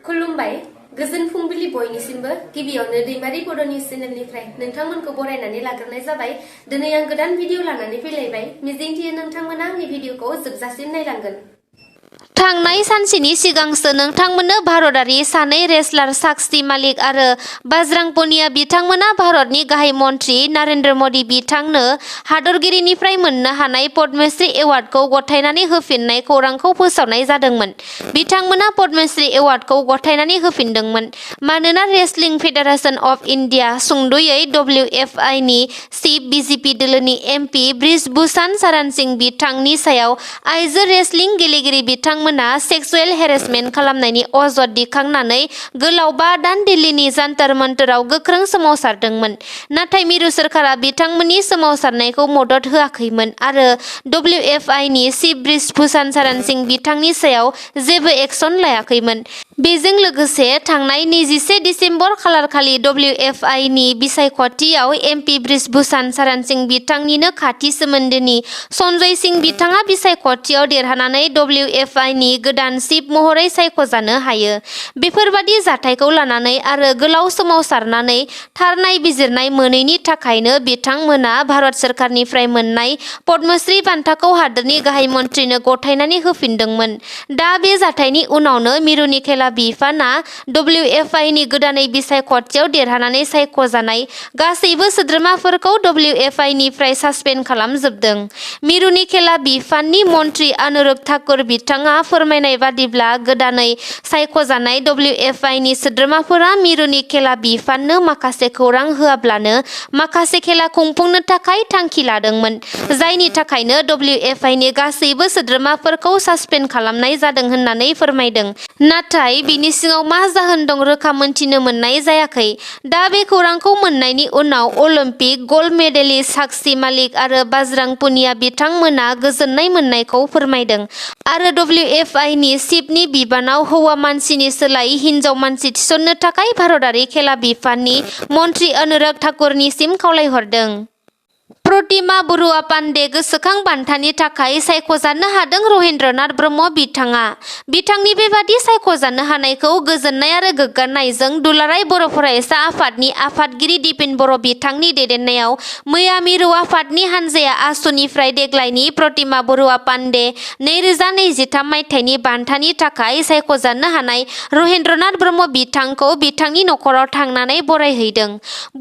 खुलुमबाय गोजोन फुंबिलि बयनिसिमबो गिबियावनो दैमारि बड' निउस चेनेलनिफ्राय नोंथांमोनखौ बरायनानै लाग्रोनाय जाबाय। दिनै आं गोदान भिडिअ लानानै फैलायबाय। मिजिंथियो नोंथांमोना आंनि भिडिअखौ जोबजासिम नायलांगोन। थांनाय सानसेनि सिगांसो नोंथांमोननो भारतारि सानै रेसलार साक्षी मालिक आरो बजरंग पुनिया बिथांमोना भारतनि गाहाय मन्त्रि नरेन्द्र मदि बिथांनो हादरगिरिनिफ्राय मोननो हानाय पद्मश्री एवार्डखौ गथायनानै होफिननाय खौरांखौ फोसावनाय जादोंमोन। बिथांमोना पद्मश्री एवार्डखौ गथायनानै होफिनदोंमोन मानोना रेसलिं फेडारेशन अफ इन्डिया सुंद'यै WFI नि चिफ बिजेपि दोलोनि MP ब्रिजभूषण शरण सिंह बिथांनि सायाव आइजो रेसलिं गेलेगिरि बिथांमोना सेक्सुएल हेरेसमेन्ट खालामनायनि अजद दिखांनानै गोलाव 5 दान दिल्लीनि जन्तर मन्तराव गोख्रों सोमावसारदोंमोन। नाथाय मिरु सोरखारा बिथांमोननि सोमावसारनायखौ मदद होआखैमोन आरो WFI नि चिफ ब्रिजभूषण शरण सिंह बिथांनि सायाव जेबो एक्शन लायाखैमोन। बेजों लोगोसे थांनाय 21 दिसेम्बर खालारखालि WFI नि बिसायख'थियाव MP ब्रिजभूषण शरण सिंह बिथांनिनो खाथि सोमोन्दोनि सन्जय सिंह बिथाङा बिसायख'थियाव देरहानानै WFI नि गोदान चिफ महरै सायख'जानो हायो। बेफोरबादि जाथायखौ लानानै आरो गोलाव सोमावसारनानै थार नायबिजिरनाय मोनैनि थाखायनो बिथांमोना भारत सोरखारनिफ्राय मोननाय पद्मश्री बान्थाखौ हादोरनि गाहाय मन्थ्रिनो गथायनानै होफिनदोंमोन। दा बे जाथायनि उनावनो मिरुनि खेला बिफानआ WFI नि गोदानै बिसायख'थियाव देरहानानै सायख'जानाय गासैबो सोद्रोमाफोरखौ WFI निफ्राय सासपेन्ड खालामजोबदों। मिरुनि खेला बिफाननि मन्थ्रि अनुराग ठाकुर बिथाङा फोरमायनाय बादिब्ला गोदानै सायख'जानाय WFI नि सोद्रोमाफोरा मिरुनि खेला बिफाननो माखासे खौरां होआब्लानो माखासे खेला खुंफुंनो थाखाय थांखि लादोंमोन, जायनि थाखायनो WFI नि गासैबो सोद्रोमाफोरखौ सासपेन्ड खालामनाय जादों होननानै फोरमायदों। नाथाय बिनि सिङाव मा जाहोन दं रोखा मोनथिनो मोननाय जायाखै। दा बे खौरांखौ मोननायनि उनाव अलिम्पिक गल्ड मेडेलिस्ट साक्षी मालिक आरो बजरंग पुनिया बिथांमोना गोजोननाय मोननायखौ फोरमायदों आरो WFI नि चिफनि बिबानाव हौवा मानसिनि सोलायै हिनजाव मानसि थिसननो थाखाय भारतारि खेला बिफाननि मन्थ्रि अनुराग ठाकुरनिसिम खावलायहरदों। प्रतिमा बरुवा पान्डे गोसोखां बान्थानि थाखाय सायख'जानो हादों रहिन्द्रनाथ ब्रह्म बिथाङा। बिथांनि बेबादि सायख'जानो हानायखौ गोजोननाय आरो गोग्गानायजों दुलाराय बर' फरायसा आफादनि आफादगिरि दिपेन बर' बिथांनि दैदेननायाव मैया मिरु आफादनि हान्जाया आसुनिफ्राय देग्लायनि प्रतिमा बरुवा पान्डे 2023 मायथाइनि बान्थानि थाखाय सायख'जानो हानाय रहिन्द्रनाथ ब्रह्म बिथांखौ बिथांनि नखराव थांनानै बरायहैदों।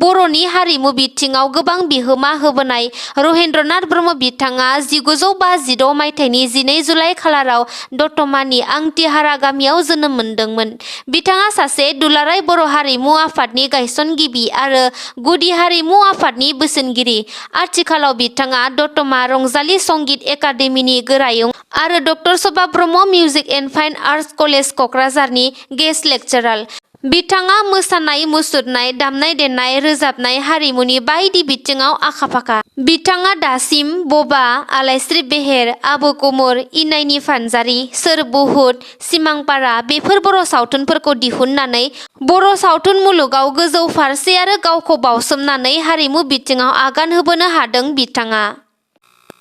बर'नि हारिमु बिथिङाव गोबां बिहोमा होबोनाय रहिन्द्रनाथ ब्रह्म बिथाङा 1956 मायथाइनि 12 जुलाइ खालाराव दतमानि आंटिहारा गामियाव जोनोम मोनदोंमोन। बिथाङा सासे दुलाराय बर' हारिमु आफादनि गायसनगिरि आरो गुदि हारिमु आफादनि बोसोनगिरि। आथिखालाव बिथाङा दतमा रंजाली संगीत एकादेमीनि गोरायुं आरो ड Sabha Brahma music and fine arts college क'क्राझारनि गेस्ट लेक्सारार। बिथाङा मोसानाय मुसुरनाय, दामनाय देनाय, रोजाबनाय, हारिमुनि बायदि बिथिङाव आखा-फाखा। बिथाङा दासिम बबा, आलायस्रि बेहेर, आबु गुमुर, इनायनि फानजारि, सोर बुहुत, सिमांपारा बेफोर बर' सावथुनफोरखौ दिहुननानै बर' सावथुन मुलुगाव गोजौ फारसे आरो गावखौ बावसोमनानै हारिमु बिथिङाव आगान होबोनो हादों बिथाङा।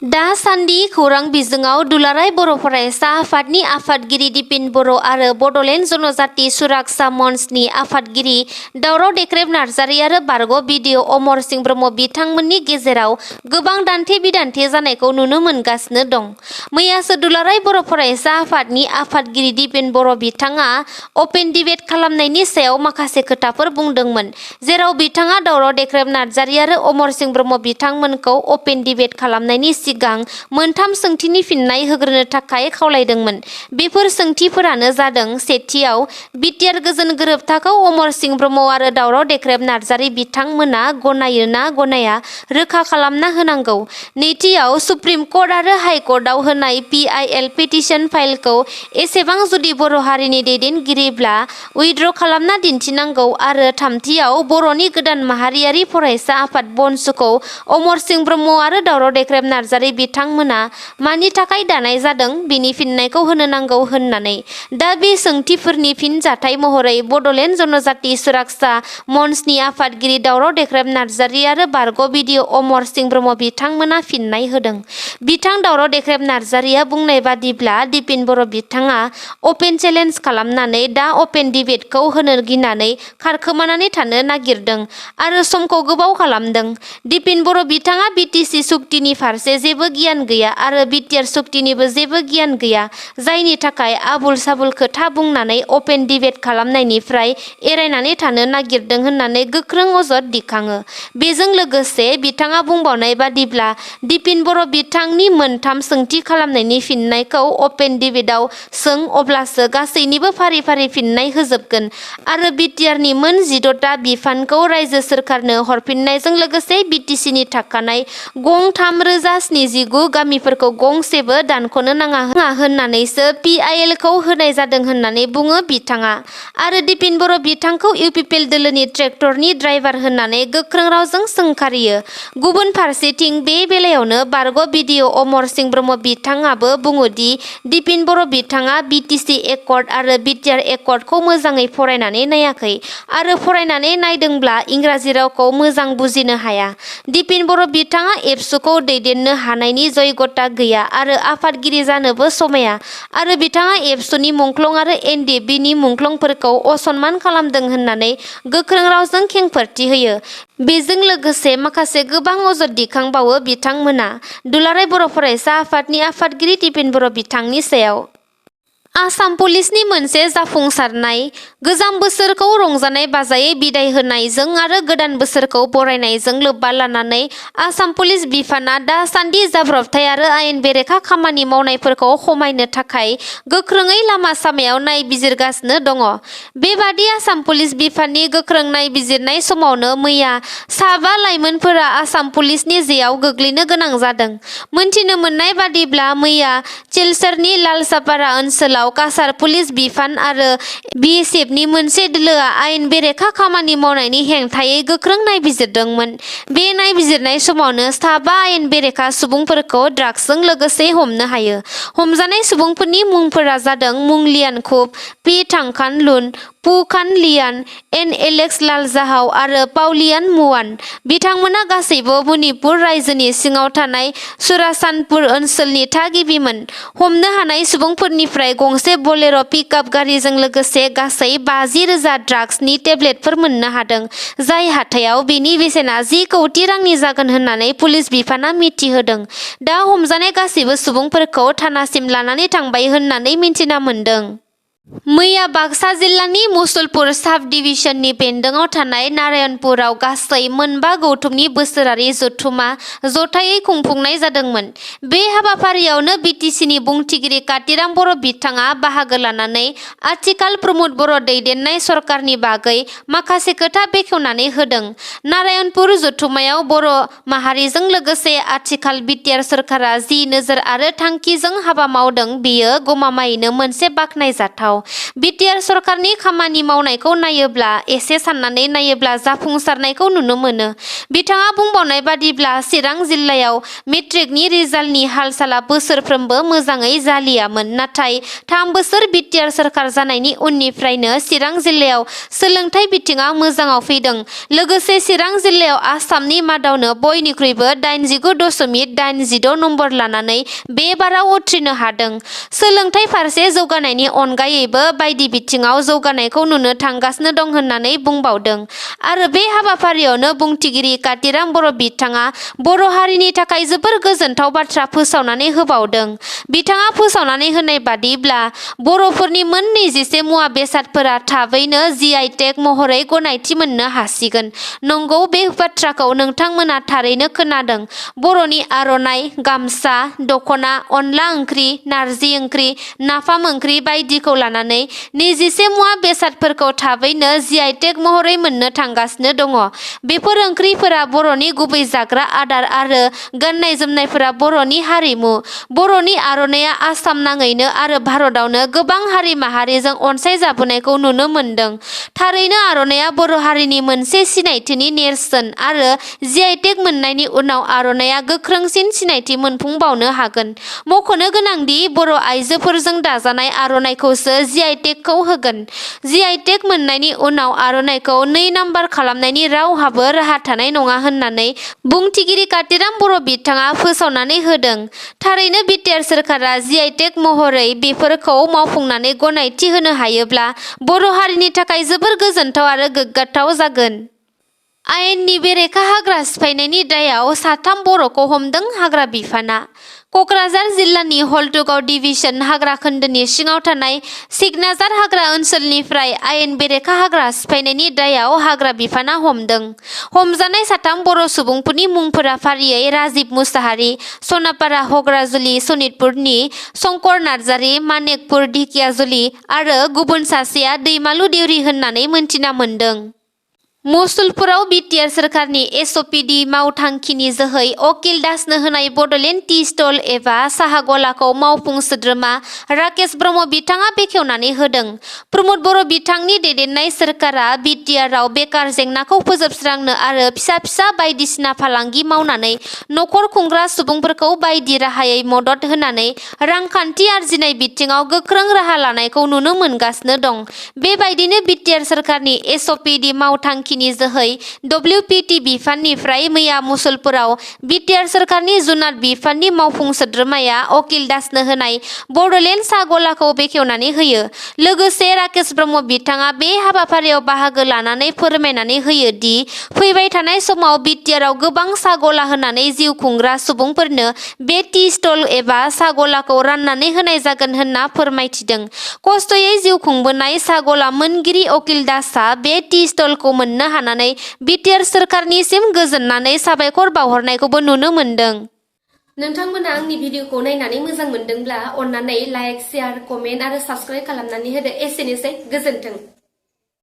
दासान्दि खौरां बिजोङाव दुलाराय बर' फरायसा आफादनि आफादगिरि दिपेन बर' आरो बड'लेण्ड जनजाति सुरक्षा मन्चनि आफादगिरि दावराव देख्रेब नार्जारि आरो बारग' बिडिअ अमर सिंह ब्रह्म बिथांमोननि गेजेराव गोबां दान्थे-बिदान्थे जानायखौ नुनो मोनगासिनो दं। मैयासो दुलाराय बर' फरायसा आफादनि आफादगिरि दिपेन बर' बिथाङा अपेन डिबेट खालामनायनि सायाव माखासे खोथाफोर बुंदोंमोन, जेराव बिथाङा दावराव देख्रेब नार्जारि आरो अमर सिंह ब्रह्म बिथांमोनखौ अपेन डिबेट खालामनायनि सिगां मोनथाम सोंथिनि फिननाय होग्रोनो थाखाय खावलायदोंमोन। बेफोर सोंथिफोरानो जादों सेथियाव बिटिआर गोजोन गोरोबथाखौ अमर सिंह ब्रह्म आरो दावराव देख्रेब नार्जारि बिथांमोना गनायो ना गनाया रोखा खालामना होनांगौ। नैथियाव सुप्रिम कर्ट आरो हाइ कर्टआव होनाय PIL पिटिशन फाइलखौ एसेबां जुदि बर' हारिनि दैदेनगिरिब्ला उइथड्र खालामना दिन्थिनांगौ आरो थामथियाव बर'नि गोदान माहारियारि फरायसा आफाद बनसुखौ अमर सिंह ब्रह्म आरो दावराव देख्रेब नार्जारि नार्जारी बिथांमोना मानि थाखाय दानाय जादों बिनि फिननायखौ होनो नांगौ होननानै। दा बे सोंथिफोरनि फिनजाथाय महरै बड'लेण्ड जनजाति सुरक्षा मन्चनि आफादगिरि दावराव देख्रेब नार्जारी आरो बारग' बिडिअ अमर सिंह ब्रह्म बिथांमोना फिननाय होदों। बिथां दावराव देख्रेब नार्जारीया बुंनाय बादिब्ला दिपिन बर' बिथाङा अपेन चेलेन्ज खालामनानै दा अपेन डिबेटखौ होनो गिनानै खारखोमानानै थानो नागिरदों आरो समखौ गोबाव खालामदों। दिपिन बर' बिथाङा बिटिसि सुक्तिनि फारसे जेबो गियान गैया आरो बिटिआर सुक्तिनिबो जेबो गियान गैया, जायनि थाखाय आबुल साबुल खोथा बुंनानै अपेन डिबेट खालामनायनिफ्राय एरायनानै थानो नागिरदों होननानै गोख्रों अजद दिखाङो। बेजों लोगोसे बिथाङा बुंबावनाय बादिब्ला दिपिन बर' बिथांनि मोनथाम सोंथि खालामनायनि फिननायखौ अपेन डिबेटआव सों, अब्लासो गासैनिबो फारि फारि फिननाय होजोबगोन आरो बिटिआरनि मोन 16टा बिफानखौ रायजो सोरखारनो हरफिननायजों लोगोसे बिटिसिनि थाखानाय गं 3079 गामिफोरखौ गंसेबो दानख'नो नाङा होननानैसो पिआइएलखौ होनाय जादों होननानै बुङो बिथाङा। आरो दिपिन बर' बिथांखौ इउपिपिएल दोलोनि ट्रेक्टरनि ड्राइभार होननानै गोख्रों रावजों सोंखारियो। गुबुन फारसेथिं बे बेलायावनो बारग' बिडिअ अमर सिंह ब्रह्म बिथाङाबो बुङोदि दिपिन बर' बिथाङा बिटिसि एकर्ड आरो बिटिआर एकर्डखौ मोजाङै फरायनानै नायाखै आरो फरायनानै नायदोंब्ला इंराजि रावखौ मोजां बुजिनो हाया। दिपिन बर' बिथाङा एबसुखौ दैदेननो हानायनि जयगता गैया आरो आफादगिरि जानोबो समाया आरो बिथाङा एबसुनि मुंख्लं आरो एनडिएफबिनि मुंख्लंफोरखौ असनमान खालामदों होननानै गोख्रों रावजों खेंफोरथि होयो। बेजों लोगोसे माखासे गोबां अजद दिखांबावो बिथांमोना। दुलाराय बर' फरायसा आफादनि आफादगिरि दिपिन बर' बिथांनि सायाव आसाम पुलिसनि मोनसे जाफुंसारनाय गोजाम बोसोरखौ रंजानाय बाजायै बिदाय होनायजों आरो गोदान बोसोरखौ बरायनायजों लोब्बा लानानै आसाम पुलिस बिफाना दासान्दि जाब्रबथाय आरो आयेन बेरेखा खामानि मावनायफोरखौ खमायनो थाखाय गोख्रोङै लामा सामायाव नायबिजिरगासिनो दङ। बेबादि आसाम पुलिस बिफाननि गोख्रों नायबिजिरनाय समावनो मैया 5 लाइमोनफोरा आसाम पुलिसनि जेआव गोग्लैनो गोनां जादों। मोनथिनो मोननाय बादिब्ला मैया सिलचरनि लालसापारा ओनसोलाव काछार पुलिस बिफान आरो बिएसएफनि मोनसे दोलोआ आयेन बेरेखा खामानि मावनायनि हेंथायै गोख्रों नायबिजिरदोंमोन। बे नायबिजिरनाय समावनो 5 आयेन बेरेखा सुबुंफोरखौ ड्राग्सजों लोगोसे हमनो हायो। हमजानाय सुबुंफोरनि मुंफोरा जादों मुंलियान खुब, पि थांखान लुन, पु खान लियान, एन एलेक्स लालजाहाव आरो पाउलियान मुवान। बिथांमोना गासैबो मणिपुर रायजोनि सिङाव थानाय चुराचान्दपुर ओनसोलनि थागिबिमोन। हमनो हानाय सुबुंफोरनिफ्राय गंसे बलेर' पिकआप गारिजों लोगोसे गासै 50,000 ड्राग्सनि टेब्लेटफोर मोननो हादों, जाय हाथायाव बेनि बेसेना 10 कौटि रांनि जागोन होननानै पुलिस बिफाना मिथिहोदों। दा हमजानाय गासैबो सुबुंफोरखौ थानासिम लानानै थांबाय होननानै मिथिना मोन्दों। मैया बाक्सा जिल्लानि मुसलपुर साब डिभिजननि बेन्दोङाव थानाय नारायणपुराव गासै मोनबा गौथुमनि बोसोरारि जथुमा जथायै खुंफुंनाय जादोंमोन। बे हाबाफारियावनो बिटिसिनि बुंथिगिरि कातिराम बर' बिथाङा बाहागो लानानै आथिखाल प्रमद बर' दैदेननाय सरकारनि बागै माखासे खोथा बेखेवनानै होदों। नारायणपुर जथुमायाव बर' माहारिजों लोगोसे आथिखाल बिटिआर सरकारा जि नोजोर आरो थांखिजों हाबा मावदों बेयो गमामायैनो मोनसे बाख्नायजाथाव। बिटिआर सरकारनि खामानि मावनायखौ नायोब्ला, एसे साननानै नायोब्ला जाफुंसारनायखौ नुनो मोनो। बिथाङा बुंबावनाय बादिब्ला चिरां जिल्लायाव मेट्रिकनि रिजाल्टनि हाल-साला बोसोरफ्रोमबो मोजाङै जालियामोन, नाथाय 3 बोसोर बिटिआर सरकार जानायनि उननिफ्रायनो चिरां जिल्लायाव सोलोंथाइ बिथिङा मोजाङाव फैदों। लोगोसे चिरां जिल्लायाव आसामनि मादावनो बयनिख्रुइबो 89.86 नम्बर लानानै बे बाराव उथ्रिनो हादों। सोलोंथाइ फारसे जौगानायनि अनगायैबो बायदि बिथिङाव जौगानायखौ नुनो थांगासिनो दं होननानै बुंबावदों। आरो बे हाबाफारियावनो बुंथिगिरि कातिराम बर' बिथाङा बर' हारिनि थाखाय जोबोर गोजोनथाव बाथ्रा फोसावनानै होबावदों। बिथाङा फोसावनानै होनाय बादिब्ला बर'फोरनि मोन 27 मुवा बेसादफोरा थाबैनो जिआइ टेग महरै गनायथि मोननो हासिगोन। नंगौ, बे बाथ्राखौ नोंथांमोना थारैनो खोनादों। बर'नि आर'नाइ, गामसा, दख'ना, अनला ओंख्रि, नारजि ओंख्रि, नाफाम ओंख्रि बायदिखौ लानानै लानानै 21 मुवा बेसादफोरखौ थाबैनो GI टेग महरै मोननो थांगासिनो दङ। बेफोर ओंख्रिफोरा बर'नि गुबै जाग्रा आदार आरो गाननाय जोमनायफोरा बर'नि हारिमु। बर'नि आर'नाइया आसाम नाङैनो आरो भारतावनो गोबां हारि माहारिजों अनसायजाबोनायखौ नुनो मोनदों। थारैनो आर'नाइया बर' हारिनि मोनसे सिनायथिनि नेरसोन आरो GI टेग मोननायनि उनाव आर'नाइया गोख्रोंसिन सिनायथि मोनफुंबावनो हागोन। मख'नो गोनांदि बर' आइजोफोरजों दाजानाय आर'नाइखौसो GI टेगखौ होगोन। GI टेग मोननायनि उनाव आर'नाइखौ 2 नाम्बार खालामनायनि रावहाबो राहा थानाय नङा होननानै बुंथिगिरि कातिराम बर' बिथाङा फोसावनानै होदों। थारैनो बिटिआर सोरखारा GI टेग महरै बेफोरखौ मावफुंनानै गनायथि होनो हायोब्ला बर' हारिनि थाखाय जोबोर गोजोनथाव आरो गोग्गाथाव जागोन। आयेननि बेरेखा हाग्रा सिफायनायनि दायाव 3 बर'खौ हमदों हाग्रा बिफाना। कक्राझार जिल्लानि हल्टुगाव डिभिजन हाग्रा खोन्दोनि सिङाव थानाय सिकनाझार हाग्रा ओनसोलनिफ्राय आयेन बेरेखा हाग्रा सिफायनायनि दायाव हाग्रा बिफाना हमदों। हमजानाय 3 बर' सुबुंफोरनि मुंफोरा फारियै राजिब मुसाहारि, सनापारा हग्राजुलि सनितपुरनि शंकर नार्जारि, मानेकपुर ढेकियाजुलि आरो गुबुन सासेया दैमालु देउरि होननानै मोनथिना मोन्दों। मसुलपुराव बिटिआर सोरखारनि एसपिडि मावथांखिनि जोहै अकिल दासनो होनाय बड'लेण्ड टि स्टल एबा साहा गलाखौ मावफुं सोद्रोमा राकेश ब्रह्म बिथाङा बेखेवनानै होदों। प्रमद बर' बिथांनि दैदेननाय सोरखारा बिटिआरआव बेकार जेंनाखौ फोजोबस्रांनो आरो फिसा फिसा बायदिसिना फालांगि मावनानै नखर खुंग्रा सुबुंफोरखौ बायदि राहायै मदद होनानै रांखान्थि आरजिनाय बिथिङाव गोख्रों राहा लानायखौ नुनो मोनगासिनो दं। बेबायदिनो बिटिआर सोरखारनि एसपिडि मावथांखिनि जोहै डब्लिउपिटि बिफाननिफ्राय मैया मुसलपुराव बिटिआर सोरखारनि जुनार बिफाननि मावफुं सोद्रोमाया अकिल दासनो होनाय बड'लेण्ड साहा गलाखौ बेखेवनानै होयो। लोगोसे राकेश ब्रह्म बिथाङा बे हाबाफारियाव बाहागो लानानै फोरमायनानै होयो दि फैबाय थानाय समाव बिटिआरआव गोबां साहा गला होनानै जिउ खुंग्रा सुबुंफोरनो बे टि स्टल एबा साहा गलाखौ राननानै होनाय जागोन होनना फोरमायथिदों। खस्थ'यै जिउ खुंबोनाय साहा गला मोनगिरि अकिल दासआ बे टि स्टलखौ मोननो हानानै बिटिआर सोरखारनिसिम गोजोननानै साबायखर बावहरनायखौबो नुनो मोनदों। नोंथांमोना आंनि भिडिअखौ नायनानै मोजां मोनदोंब्ला अन्नानै लाइक, शेयार, कमेन्ट आरो साबस्क्राइब खालामनानै होदो। एसेनोसै, गोजोन्थों।